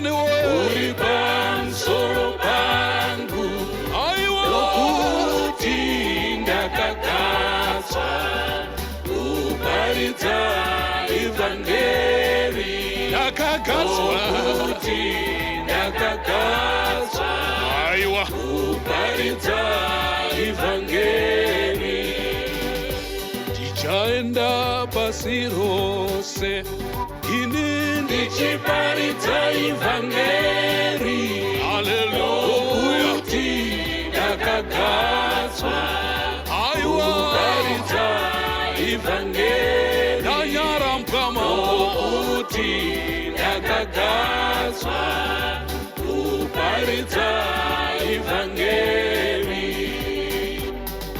Wadikani woye, Uri pamusoro pangu. Aiwa, Nokuti ndakagadzwa kuparidza ivhangeri. Ndakagadzwa. Nokuti ndakagadzwa Aiwa, kuparidza ivhangeri. Ndichaenda pasi rose ini. Ndichiparidza ivhangeri. Haleluya. Nokuti ndakagadzwa Aiwa, kuparidza ivhangeri. Ndanyarambwa mambo. Nokuti ndakagadzwa kuparidza ivhangeri.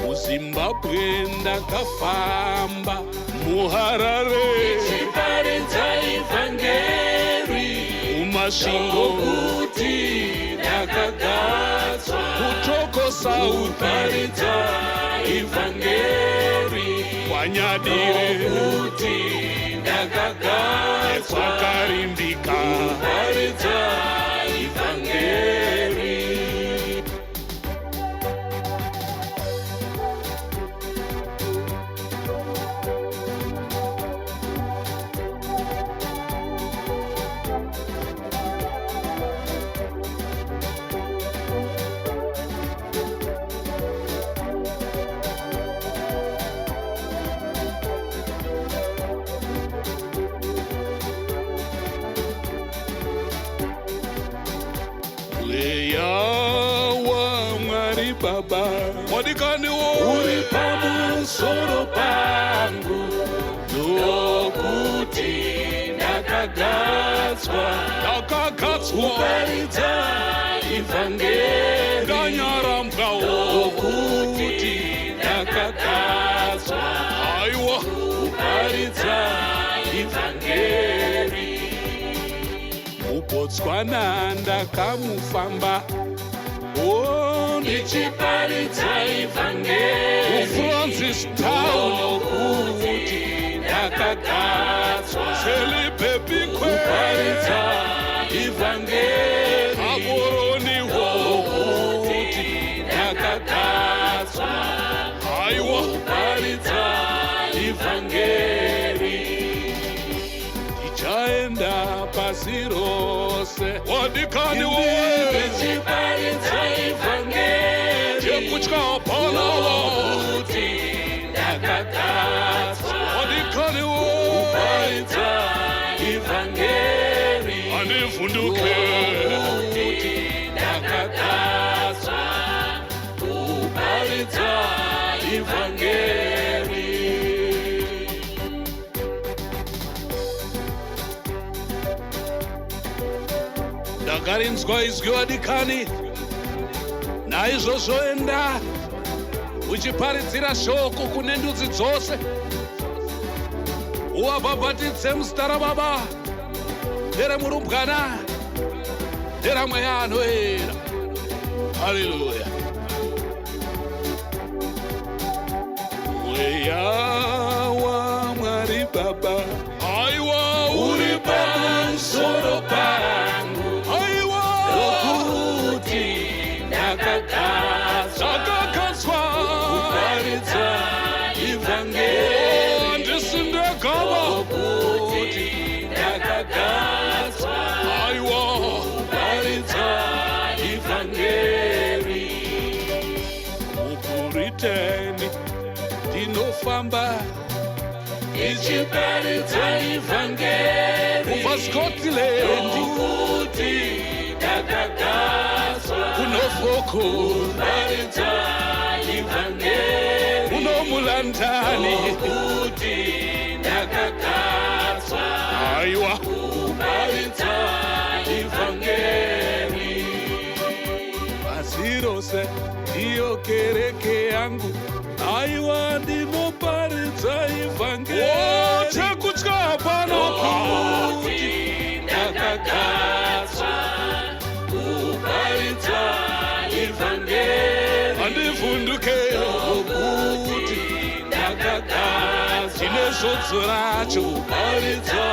MuZimbabwe ndakafamba, muHarare, Chiparidza ivhangeri. muMasvingo, Nokuti ndakagadzwa kuToko South, kuparidza ivhangeri. kwaNyadire, Nokuti ndakagadzwa kwakarimbika. Kuparidza ivhangeri. Mweya waMwari Baba, wadikaniwo, Uri pamusoro pangu, nokuti ndakagadzwa Ndakagadzwa kuparidza ivhangeri. Ndanyarambwawo. Nokuti ndakagadzwa Aiwa, kuparidza ivhangeri. MuBotswana ndakamufamba o. Ndichiparidza ivhangeri. MuFrancis Town. Nokuti ndakagadzwa Selibhebikwe, kuparidza ivhangeri. Aboroniwo. Nokuti ndakagadzwa Aiwa, kuparidza ivhangeri. Ndichaenda pasi rose, wadikaniwo, Ndichiparidza ivhangeri. Chekutya hapanawo. Nokuti ndakagadzwa Wadikaniwo, kuparidza ivhangeri. Handivhunduke. Nokuti ndakagadzwa kuparidza ivhangeri. Ndakarinzwa izwi, vadikani, naizvozvo enda uchiparidzira shoko kune ndudzi dzose, uvabhabhatidze muzita raBaba, neremurumbwana, neramweya anoera. Haleluya. Mweya waMwari Baba, aiwa, Uri pamusoro pangu, aiwa, nokuti ndakagadzwa Ndakagadzwa kuparidza ivhangeri. Handisi ndegava. Nokuti ndakagadzwa Aiwa, kuparidza ivhangeri. MuBritain ndinofamba, Ichiparidza ivhangeri. Kubva Scotland, Nokuti ndakagadzwa kuNorfolk, kuparidza ivhangeri. Muno muLondon. Nokuti ndakagadzwa Aiwa, kuparidza ivhangeri. Pasi rose ndiyo kereke yangu, aiwa, ndinoparidza ivhangeri. Chekutya hapana. Nokuti ndakagadzwa kuparidza ivhangeri. Handivhunduke. Nokuti ndakagadzwa Tine zodzo racho kuparidza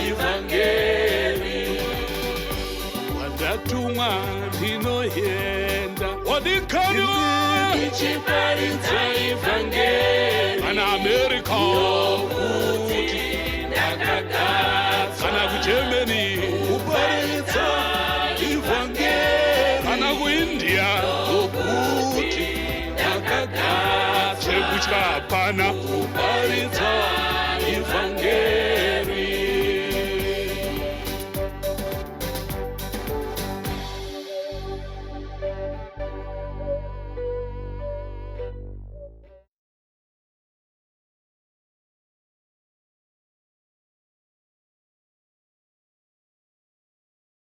ivhangeri. Ndatumwa, ndinoenda. Wadikanwa. Ndichiparidza ivhangeri. Kana America. Nokuti ndakagadzwa. Kana kuGermany. Kuparidza ivhangeri. Kana kuIndia. Nokuti ndakagadzwa. Chekutya hapana. Kuparidza.